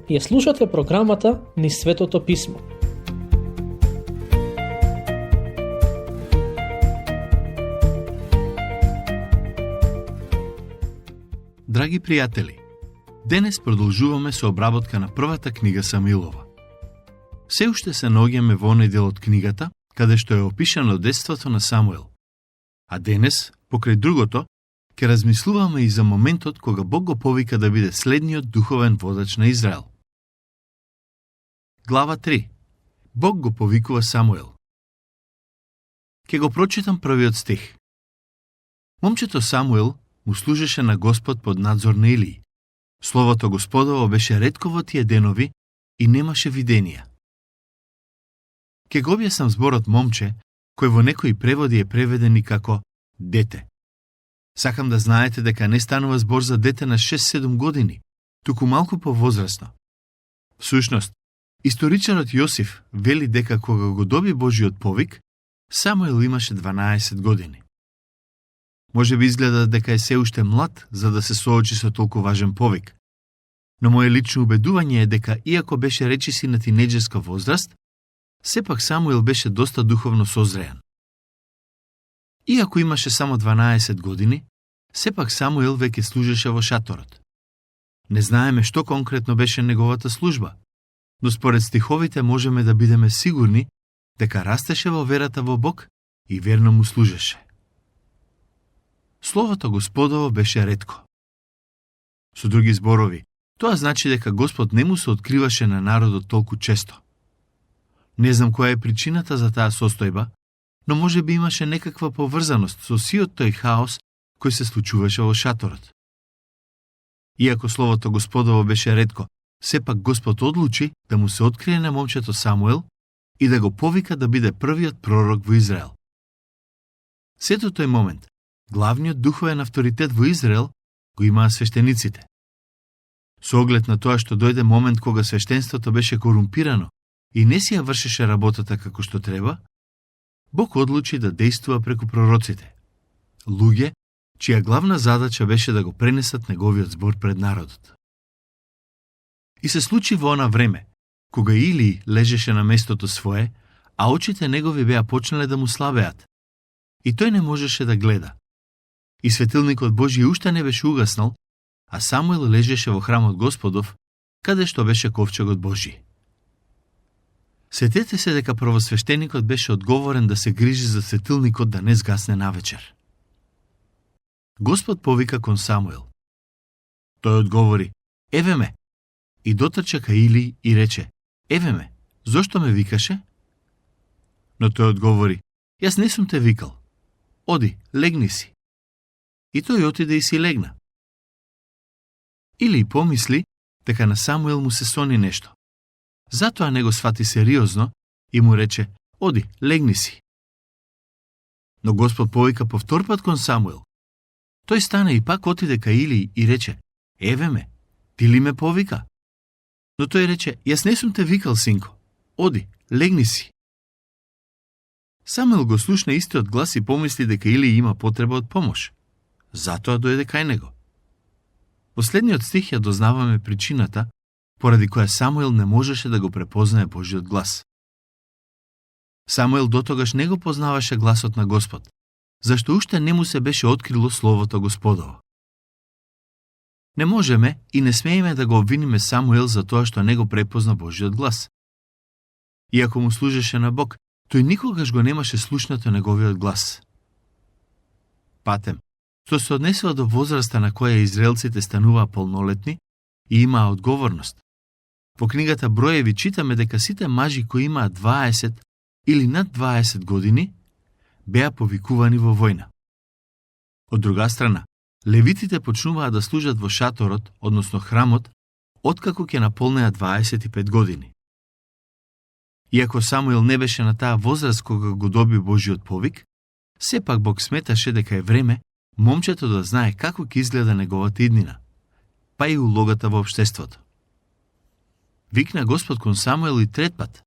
Ја слушате програмата Низ Светото Писмо. Драги пријатели, денес продолжуваме со обработка на првата книга Самуилова. Се уште се наоѓаме во оној дел од книгата, каде што е опишано детството на Самуил. А денес, покрај другото, ќе размислуваме и за моментот кога Бог го повика да биде следниот духовен водач на Израел. Глава 3. Бог го повикува Самуил. Ке го прочитам првиот стих. Момчето Самуил му служеше на Господ под надзор на Илии. Словото Господово беше ретко во тие денови и немаше виденија. Ке го објаснам зборот момче, кој во некои преводи е преведен и како дете. Сакам да знаете дека не станува збор за дете на 6-7 години, туку малку повозрасно. Всушност, историчарот Јосиф вели дека кога го доби Божиот повик, Самуил имаше 12 години. Може би изгледа дека е се уште млад за да се соочи со толку важен повик. Но моje лично убедување е дека иако беше речиси на тинеџерска возраст, сепак Самуил беше доста духовно созреан. Иако имаше само 12 години, сепак Самуил веќе служеше во шаторот. Не знаеме што конкретно беше неговата служба, но според стиховите можеме да бидеме сигурни дека растеше во верата во Бог и верно му служеше. Словото Господово беше ретко. Со други зборови, тоа значи дека Господ не му се откриваше на народот толку често. Не знам која е причината за таа состојба, но може би имаше некаква поврзаност со сиот тој хаос кој се случуваше во шаторот. Иако Словото Господово беше ретко, сепак Господ одлучи да му се открие на момчето Самуил и да го повика да биде првиот пророк во Израел. Сето тој момент, главниот духовен авторитет во Израел го имаа свештениците. Со оглед на тоа што дојде момент кога свештенството беше корумпирано и не си ја вршеше работата како што треба, Бог одлучи да действува преку пророците, луѓе чија главна задача беше да го пренесат неговиот збор пред народот. И се случи во она време, кога Илии лежеше на местото свое, а очите негови беа почнале да му слабеат, и тој не можеше да гледа. И светилникот Божји уште не беше угаснал, а Самуил лежеше во храмот Господов, каде што беше ковчегот Божји. Сетете се дека првосвештеникот беше одговорен да се грижи за светилникот да не згасне навечер. Господ повика кон Самуил. Тој одговори: "Еве ме." И дотрча кај Илии и рече: "Еве ме, зошто ме викаше?" Но тој одговори: "Јас не сум те викал. Оди, легни си." И тој отиде и си легна. Илии помисли дека на Самуил му се сони нешто. Затоа не го свати сериозно и му рече: "Оди, легни си." Но Господ повика повторпат кон Самуил. Тој стана и пак отиде кај Илии и рече: "Еве ме, ти ли ме повика?" Но тој рече: "Јас не сум те викал, синко. Оди, легни си." Самуил го слушна истиот глас и помисли дека Илии има потреба од помош. Затоа дојде кај него. Во следниот стих ја дознаваме причината поради која Самуил не можеше да го препознае Божиот глас. Самуил дотогаш не го познаваше гласот на Господ, зашто уште не му се беше открило Словото Господово. Не можеме и не смееме да го обвиниме Самуил за тоа што не го препозна Божиот глас. Иако му служеше на Бог, тој никогаш го немаше слушнато неговиот глас. Патем, што се однесува до возраста на која израелците стануваа полнолетни и имаа одговорност. Во книгата Броеви читаме дека сите мажи кои имаат 20 или над 20 години беа повикувани во војна. Од друга страна, левитите почнуваа да служат во шаторот, односно храмот, откако ќе наполнеа 25 години. Иако Самуил не беше на таа возраст кога го доби Божиот повик, сепак Бог сметаше дека е време момчето да знае како ќе изгледа неговата иднина, па и улогата во општеството. Викна Господ кон Самуил и трет пат.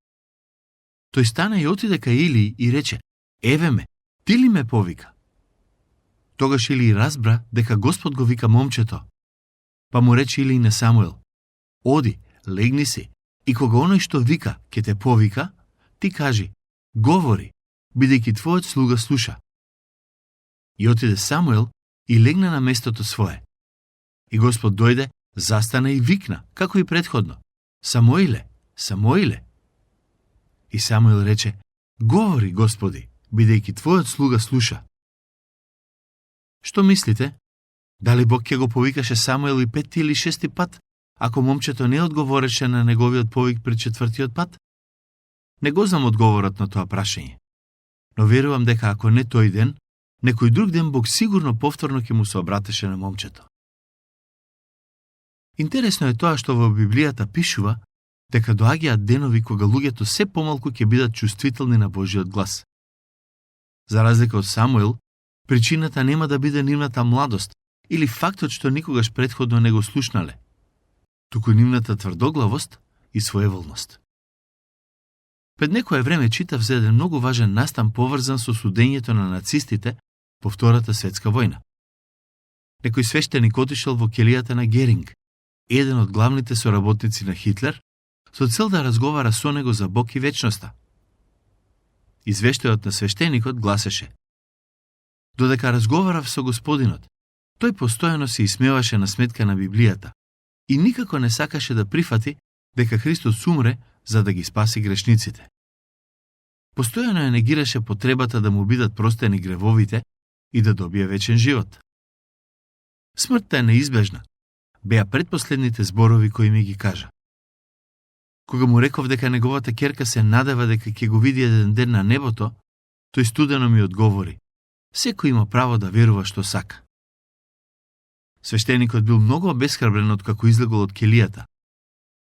Тој стана и отиде кај Илии и рече: "Еве ме, ти ли ме повика?" Тогаш Илии разбра дека Господ го вика момчето. Па му рече Илии на Самуил: "Оди, легни си, и кога оној што вика, ќе те повика, ти кажи, говори, бидејќи твојот слуга слуша. И отиде Самуил и легна на местото свое. И Господ дојде, застана и викна, како и претходно, Самуиле, Самуиле. И Самуил рече, говори, Господи, бидејќи твојот слуга слуша. Што мислите? Дали Бог ќе го повикаше Самуил и 5 или 6 пат, ако момчето не одговореше на неговиот повик при 4-тиот пат? Не го знам одговорот на тоа прашање. Но верувам дека ако не тој ден, некој друг ден Бог сигурно повторно ќе му се обратеше на момчето. Интересно е тоа што во Библијата пишува дека доаѓаат денови кога луѓето се помалку ќе бидат чувствителни на Божиот глас. За разлика од Самуил, причината нема да биде нивната младост или фактот што никогаш претходно не го слушнале, туку нивната тврдоглавост и своеволност. Пред некое време читав за еден многу важен настан поврзан со судењето на нацистите по Втората светска војна. Некој свештеник отишел во келијата на Геринг, еден од главните соработници на Хитлер, со цел да разговара со него за Бог и вечноста. Извештајот на свештеникот гласеше: додека разговарав со Господинот, тој постојано се исмеваше на сметка на Библијата и никако не сакаше да прифати дека Христос умре за да ги спаси грешниците. Постојано ја негираше потребата да му бидат простени гревовите и да добие вечен живот. Смртта е неизбежна, беа предпоследните зборови кои ми ги кажа. Кога му реков дека неговата ќерка се надева дека ќе го види еден ден на небото, тој студено ми одговори: секој има право да верува што сака. Свештеникот бил многу обесхрабрен откако излегол од келијата,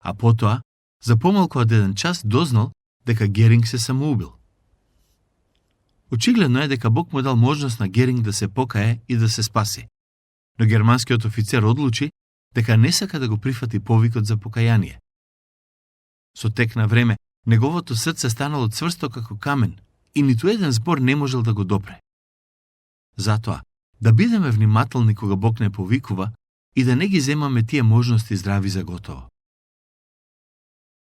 а потоа, за помалку од еден час дознал дека Геринг се самоубил. Очигледно е дека Бог му дал можност на Геринг да се покае и да се спаси, но германскиот офицер одлучи дека не сака да го прифати повикот за покаяние. Со тек на време, неговото срце станало цврсто како камен и ниту еден збор не можел да го допре. Затоа, да бидеме внимателни кога Бог не повикува и да не ги земаме тие можности здрави за готово.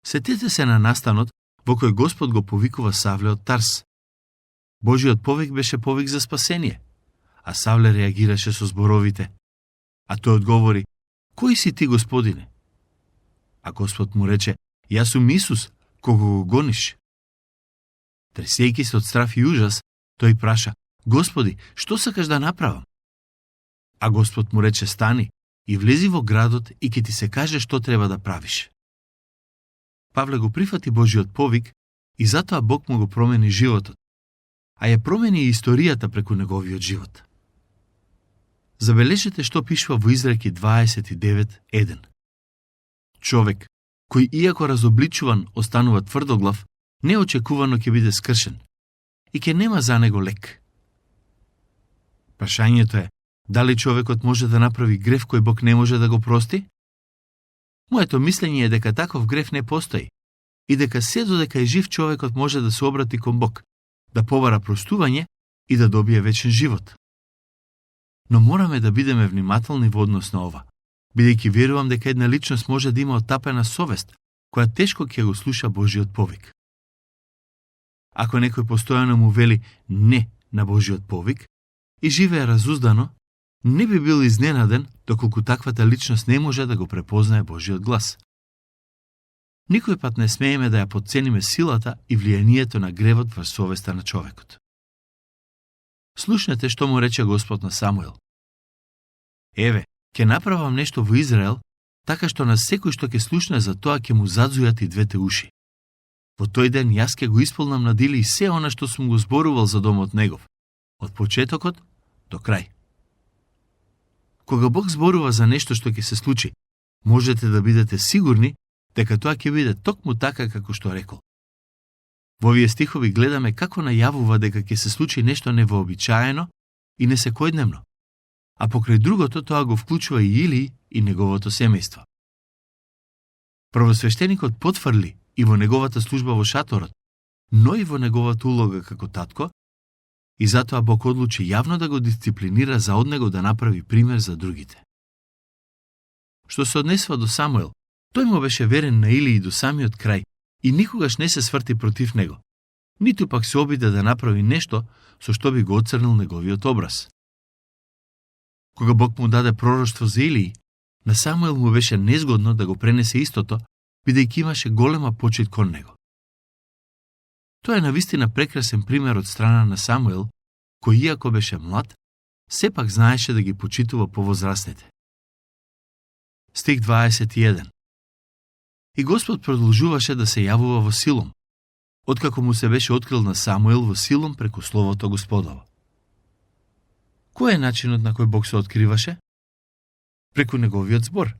Сетете се на настанот во кој Господ го повикува Савле од Тарс. Божиот повик беше повик за спасение, а Савле реагираше со зборовите: а тој одговори: кој си ти, Господине? А Господ му рече: јас сум Исус, кого го гониш. Тресејќи се од страф и ужас, тој праша: Господи, што сакаш да направам? А Господ му рече: стани и влези во градот и ќе ти се каже што треба да правиш. Павле го прифати Божиот повик и затоа Бог му го промени животот, а ја промени и историјата преку неговиот живот. Забележете што пишува во Изреки 29:1. Човек, кој иако разобличуван останува тврдоглав, неочекувано ќе биде скршен и ќе нема за него лек. Прашањето е, дали човекот може да направи грев кој Бог не може да го прости? Моето мислење е дека таков грев не постои и дека се додека е жив човекот може да се обрати кон Бог, да побара простување и да добие вечен живот. Но мораме да бидеме внимателни во однос на ова, бидејќи верувам дека една личност може да има оттапена совест, која тешко ќе го слуша Божиот повик. Ако некој постојано му вели не на Божиот повик и живее разуздано, не би бил изненаден доколку таквата личност не може да го препознае Божиот глас. Никој пат не смееме да ја потцениме силата и влијанието на гревот врз совеста на човекот. Слушнете што му рече Господ на Самуил. Еве, ќе направам нешто во Израел, така што на секој што ќе слушне за тоа ќе му задзујат и двете уши. Во тој ден јас ќе го исполнам на дили и се она што сум го зборувал за домот негов, од почетокот до крај. Кога Бог зборува за нешто што ќе се случи, можете да бидете сигурни дека тоа ќе биде токму така како што рекол. Во овие стихови гледаме како најавува дека ќе се случи нешто невообичаено и несекојдневно, а покрај другото тоа го вклучува и Илии и неговото семејство. Првосвештеникот потврли и во неговата служба во шаторот, но и во неговата улога како татко, и затоа Бог одлучи јавно да го дисциплинира за од него да направи пример за другите. Што се однесува до Самуил, Тој му беше верен на Илии до самиот крај и никогаш не се сврти против него, ниту пак се обиде да направи нешто со што би го оцрнил неговиот образ. Кога Бог му даде пророштво за Илии, на Самуил му беше незгодно да го пренесе истото, бидејќи имаше голема почит кон него. Тоа е навистина прекрасен пример од страна на Самуил, кој иако беше млад, сепак знаеше да ги почитува повозрастните. Стих 21. И Господ продолжуваше да се јавува во Силом, откако му се беше открил на Самуил во Силом преку Словото Господово. Кој е начинот на кој Бог се откриваше? Преку неговиот збор.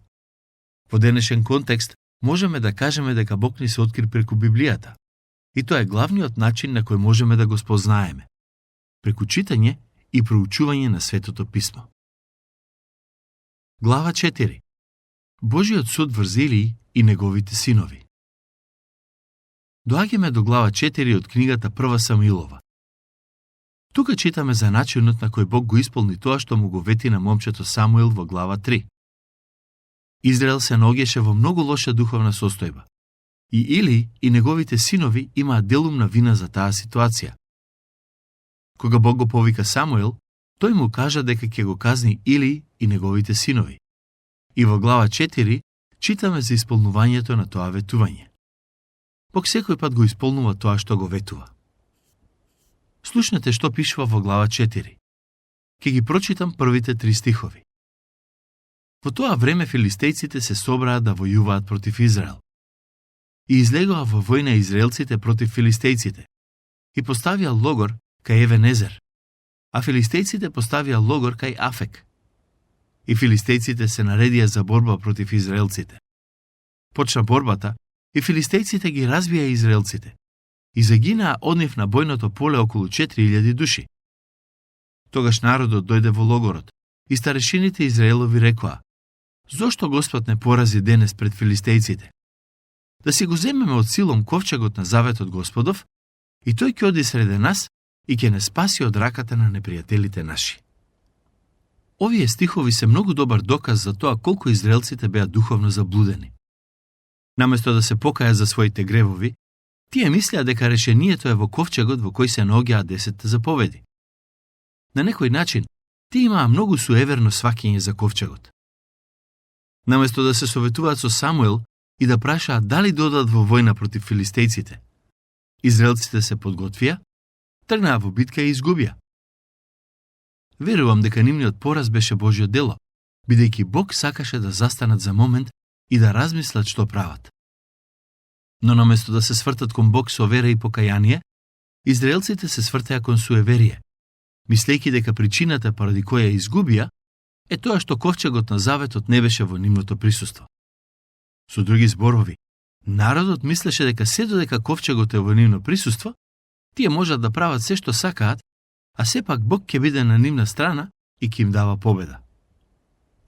Во денешен контекст можеме да кажеме дека Бог ни се откри преку Библијата. И тоа е главниот начин на кој можеме да го спознаеме. Преку читање и проучување на Светото Писмо. Глава 4. Божиот суд врз Илии и неговите синови. Доаѓаме до глава 4 од книгата Прва Самуилова. Тука читаме за начинот на кој Бог го исполни тоа што му го вети на момчето Самуил во глава 3. Израел се наоѓаше во многу лоша духовна состојба. И Илии и неговите синови имаат делумна вина за таа ситуација. Кога Бог го повика Самуил, тој му кажа дека ќе го казни Илии и неговите синови. И во глава 4 читаме за исполнувањето на тоа ветување. Бог секој пат го исполнува тоа што го ветува. Слушнете што пишува во глава 4. Ке ги прочитам првите 3 стихови. Во тоа време филистејците се собраа да војуваат против Израел. И излегоа во војна израелците против филистејците и поставија логор кај Евенезер, а филистејците поставија логор кај Афек. И филистејците се наредија за борба против израелците. Почна борбата и филистејците ги разбија израелците и загинаа од нив на бојното поле околу 4000 души. Тогаш народот дојде во логорот и старешините Израелови рекоа: зошто Господ не порази денес пред филистејците? Да си го земеме од Силом ковчегот на заветот Господов и тој ќе оди среде нас и ќе не спаси од раката на непријателите наши. Овие стихови се многу добар доказ за тоа колку израелците беа духовно заблудени. Наместо да се покаја за своите гревови, тие мислеа дека решението е во ковчегот во кој се наоѓаат 10 заповеди. На некој начин, тие имаа многу суеверно сваќање за ковчегот. Наместо да се советуваат со Самуил и да прашаат дали додат во војна против филистејците, израелците се подготвија, тргнаа во битка и изгубија. Верувам дека нивниот пораз беше Божјо дело, бидејќи Бог сакаше да застанат за момент и да размислат што прават. Но наместо да се свртат кон Бог со вера и покаяние, израелците се свртеа кон суеверие, мислејќи дека причината поради која изгубија е тоа што ковчегот на заветот не беше во нивното присуство. Со други зборови, народот мислеше дека се додека ковчегот е во нивно присуство, тие можат да прават се што сакаат, а сепак Бог ќе биде на нивна страна и ќе им дава победа.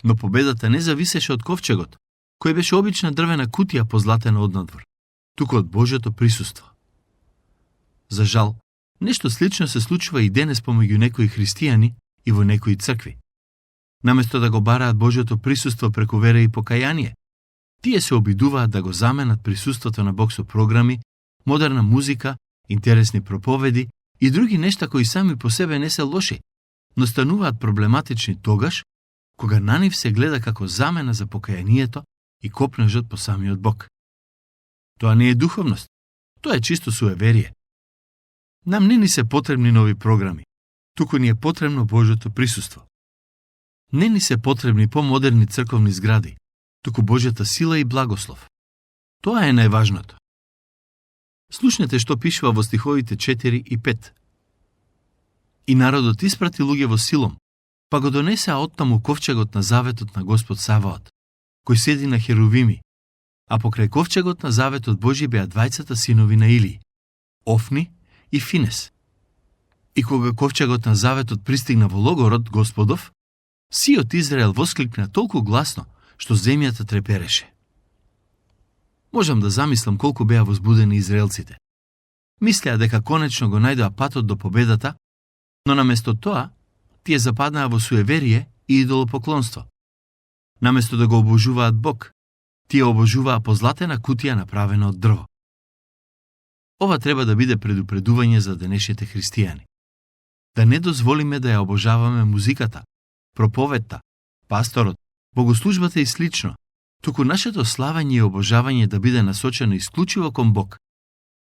Но победата не зависеше од ковчегот, кој беше обична дрвена кутија позлатена однадвор, туку од Божјото присуство. За жал, нешто слично се случува и денес помеѓу некои христијани и во некои цркви. Наместо да го бараат Божјото присуство преку вера и покаяние, тие се обидуваат да го заменат присуството на Бог со програми, модерна музика, интересни проповеди и други нешта кои сами по себе не се лоши, но стануваат проблематични тогаш, кога на нив се гледа како замена за покајанието и копнежот по самиот Бог. Тоа не е духовност, тоа е чисто суеверие. Нам не ни се потребни нови програми, туку ни е потребно Божјото присуство. Не ни се потребни помодерни црковни згради, туку Божјата сила и благослов. Тоа е најважното. Слушнете што пишува во стиховите 4 и 5. И народот испрати луѓе во Силом, па го донесеа оттаму ковчегот на заветот на Господ Саваот, кој седи на херувими, а покрај ковчегот на заветот Божи беа двајцата синови на Илии, Офни и Финес. И кога ковчегот на заветот пристигна во логорот Господов, сиот Израел воскликна толку гласно, што земјата трепереше. Можам да замислам колку беа возбудени израелците. Мислеа дека конечно го најдоа патот до победата, но наместо тоа, тие западнаа во суеверие и идолопоклонство. Наместо да го обожуваат Бог, Тие обожуваа позлатена кутија направена од дрво. Ова треба да биде предупредување за денешните христијани. Да не дозволиме да ја обожаваме музиката, проповедта, пасторот, богослужбата и слично, туку нашето славање и обожавање да биде насочено исклучиво кон Бог,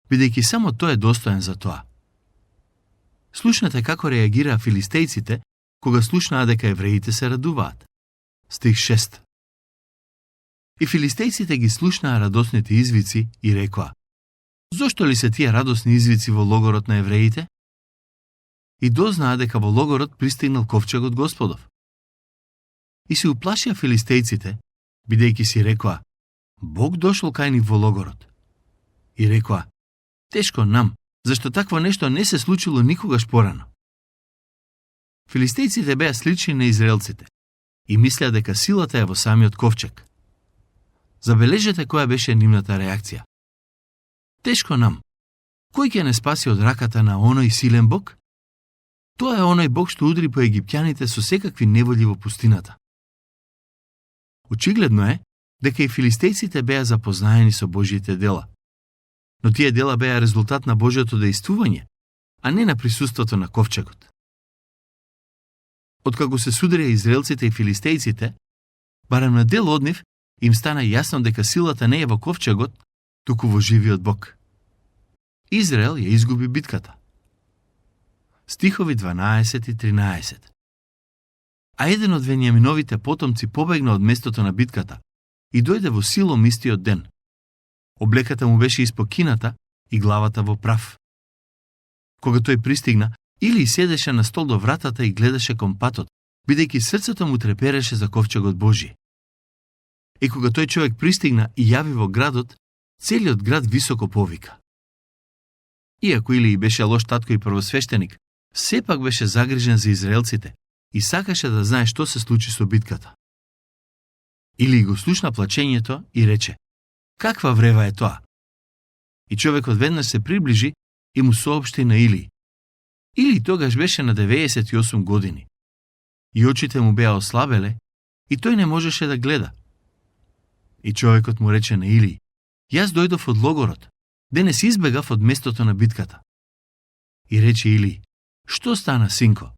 бидејќи само тој е достоен за тоа. Слушнете како реагираа филистејците кога слушнаа дека евреите се радуваат. Стих 6. И филистејците ги слушнаа радосните извици и рекоа: зошто ли се тие радосни извици во логорот на евреите? И дознаа дека во логорот пристигнал ковчегот Господов. И се уплашија филистејците, бидејќи си рекоа: Бог дошол кај нив во логорот. И рекоа: тешко нам, зашто такво нешто не се случило никогаш порано. Филистејците беа слични на израелците и мислеа дека силата е во самиот ковчег. Забележете која беше нивната реакција. Тешко нам. Кој ќе не спаси од раката на оној силен Бог? Тоа е оној Бог што удри по египтјаните со секакви неволји во пустината. Очигледно е дека и филистејците беа запознаени со Божјите дела. Но тие дела беа резултат на Божјото дејствување, а не на присуството на ковчегот. Откако се судрија израелците и филистејците, барем на дел од нив им стана јасно дека силата не е во ковчегот, туку во живиот Бог. Израел ја изгуби битката. Стихови 12 и 13. А еден од Венијаминовите потомци побегна од местото на битката и дојде во Силом истиот ден. Облеката му беше испокината и главата во прав. Кога тој пристигна, Или седеше на стол до вратата и гледаше кон патот, бидејќи срцето му трепереше за ковчегот Божи. И кога тој човек пристигна и јави во градот, целиот град високо повика. Иако Илии беше лош татко и првосвештеник, сепак беше загрижен за израелците и сакаше да знае што се случи со битката. Илии го слушна плачењето и рече: каква врева е тоа? И човекот веднаш се приближи и му соопшти на Илии. Илии тогаш беше на 98 години. И очите му беа ослабеле и тој не можеше да гледа. И човекот му рече на Илии: јас дојдов од логорот, денес избегав од местото на битката. И рече Илии: што стана, синко?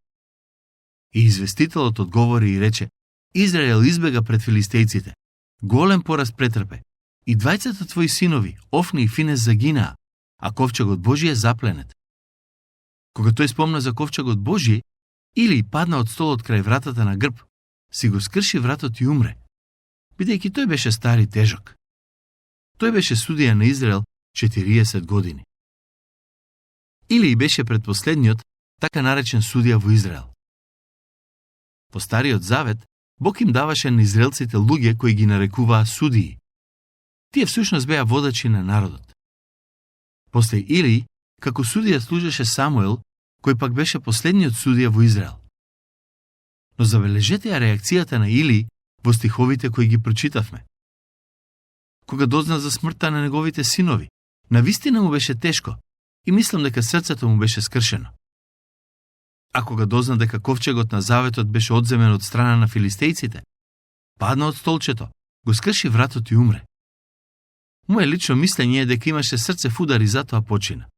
И известителот одговори и рече: Израел избега пред филистејците, голем пораз претрпе, и двајцата твои синови, Офни и Финес, загинаа, а ковчегот Божи е запленет. Кога тој спомна за ковчегот Божи, Илии падна од столот крај вратата на грб, си го скрши вратот и умре, бидејќи тој беше стар и тежок. Тој беше судија на Израел 40 години. Илии беше предпоследниот, така наречен судија во Израел. По Стариот Завет, Бог им даваше на израелците луѓе кои ги нарекуваа судии. Тие всушност беа водачи на народот. После Илии, како судија служеше Самуел, кој пак беше последниот судија во Израел. Но забележете ја реакцијата на Илии во стиховите кои ги прочитавме. Кога дозна за смртта на неговите синови, навистина му беше тешко и мислам дека срцето му беше скршено. А кога дозна дека ковчегот на заветот беше одземен од страна на филистејците, падна од столчето, го скрши вратот и умре. Моје лично мислење е дека имаше срцев удар и затоа почина.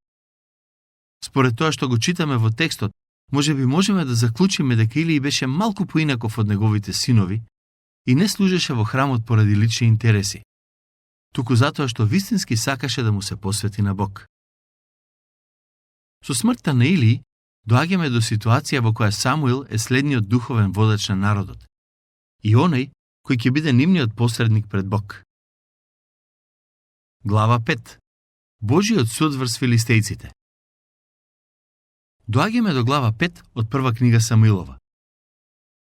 Според тоа што го читаме во текстот, можеме да заклучиме дека Илии беше малку поинаков од неговите синови и не служеше во храмот поради лични интереси, туку затоа што вистински сакаше да му се посвети на Бог. Со смртта на Илии доаѓаме до ситуација во која Самуил е следниот духовен водач на народот и оној кој ќе биде нивниот посредник пред Бог. Глава 5. Божиот суд врз филистејците. Доаѓаме до глава 5 од прва книга Самуилова.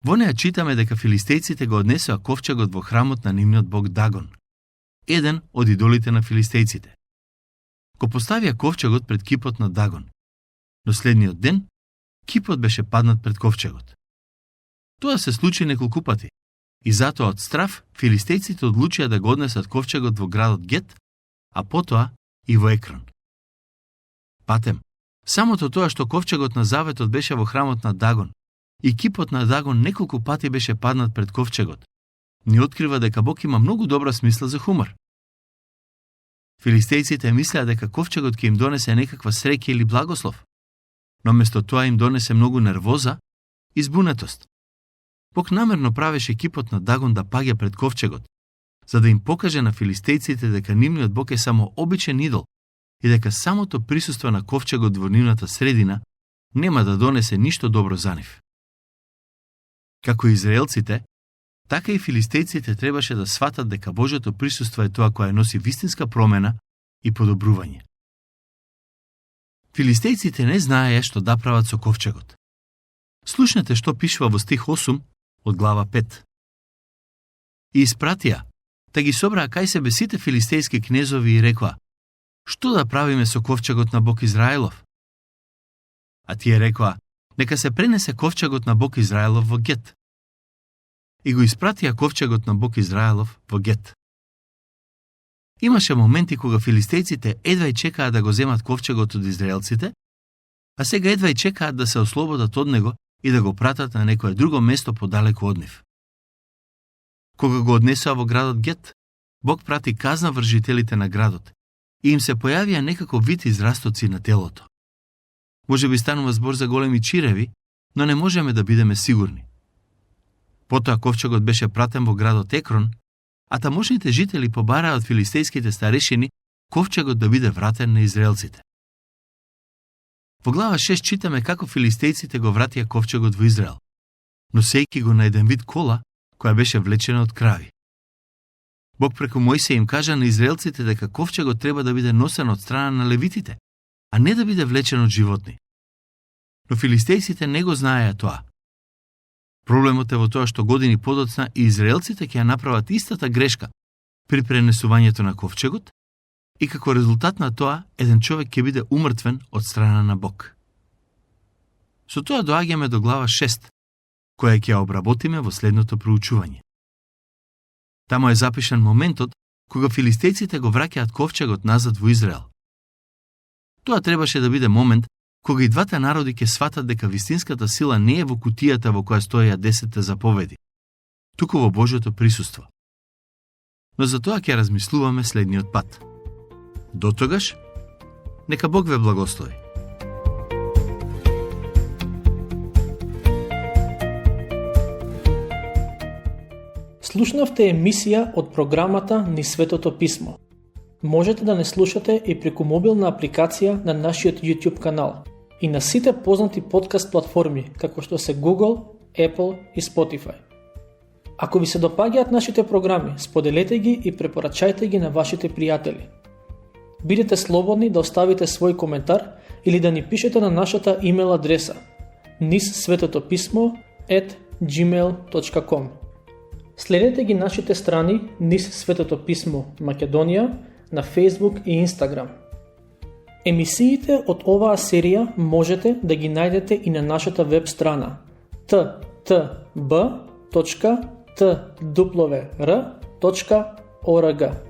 Во неа читаме дека филистејците го однесоа ковчегот во храмот на нивниот бог Дагон, еден од идолите на филистејците. Го поставија ковчегот пред кипот на Дагон, но следниот ден кипот беше паднат пред ковчегот. Тоа се случи неколку пати и затоа од страв филистејците одлучија да го однесат ковчегот во градот Гет, а потоа и во Екрон. Патем, самото тоа што ковчегот на заветот беше во храмот на Дагон и кипот на Дагон неколку пати беше паднат пред ковчегот, ни открива дека Бог има многу добра смисла за хумор. Филистејците мислеа дека ковчегот ќе им донесе некаква среќа или благослов, но место тоа им донесе многу нервоза и збунетост. Бог намерно правеше екипот на Дагон да паѓа пред ковчегот, за да им покаже на филистејците дека нивниот Бог е само обичен идол и дека самото присуство на ковчегот во нивната средина нема да донесе ништо добро за нив. Како и израелците, така и филистејците требаше да сватат дека Божјото присуство е тоа кое носи вистинска промена и подобрување. Филистејците не знаеја што да прават со ковчегот. Слушнете што пишува во стих 8 од глава 5. И испратија, да ги собраа кај себе сите филистејски кнезови и рекоа: што да правиме со ковчегот на Бог Израелов? А тие рекоа: нека се пренесе ковчегот на Бог Израелов во Гет. И го испратија ковчегот на Бог Израелов во Гет. Имаше моменти кога филистејците едва и чекаат да го земат ковчегот од израелците, а сега едва и чекаат да се ослободат од него и да го пратат на некое друго место подалеку од нив. Кога го однесоа во градот Гет, Бог прати казна врз жителите на градот и им се појавија некако вид израстоци на телото. Може би станува збор за големи чиреви, но не можеме да бидеме сигурни. Потоа ковчегот беше пратен во градот Екрон, а тамошните жители побараа од филистејските старешини ковчегот да биде вратен на израелците. Во глава 6 читаме како филистејците го вратија ковчегот во Израел, носејќи го на еден вид кола која беше влечена од крави. Бог преку Мојсија им кажа на израелците дека ковчегот треба да биде носен од страна на левитите, а не да биде влечен од животни. Но филистејците не го знаеја тоа. Проблемот е во тоа што години подоцна и израелците ќе ја направат истата грешка при пренесувањето на ковчегот и како резултат на тоа еден човек ќе биде умртвен од страна на Бог. Со тоа доаѓаме до глава 6, која ќе ја обработиме во следното проучување. Тамо е запишан моментот кога филистејците го враќаат ковчегот назад во Израел. Тоа требаше да биде момент кога и двата народи ќе сватат дека вистинската сила не е во кутијата во која стоеја 10 заповеди, туку во Божјото присуство. Но за тоа ќе размислуваме следниот пат. До тогаш, нека Бог ве благослови. Слушнавте емисија од програмата Ни Светото Писмо. Можете да не слушате и преку мобилна апликација на нашиот YouTube канал и на сите познати подкаст платформи, како што се Google, Apple и Spotify. Ако ви се допаѓаат нашите програми, споделете ги и препорачајте ги на вашите пријатели. Бидете слободни да оставите свој коментар или да ни пишете на нашата имейл адреса nissvetotopисmo@gmail.com. Следете ги нашите страни Nis Светото Писмо Македонија на Facebook и Instagram. Емисиите од оваа серија можете да ги најдете и на нашата веб страна ttb.twr.org.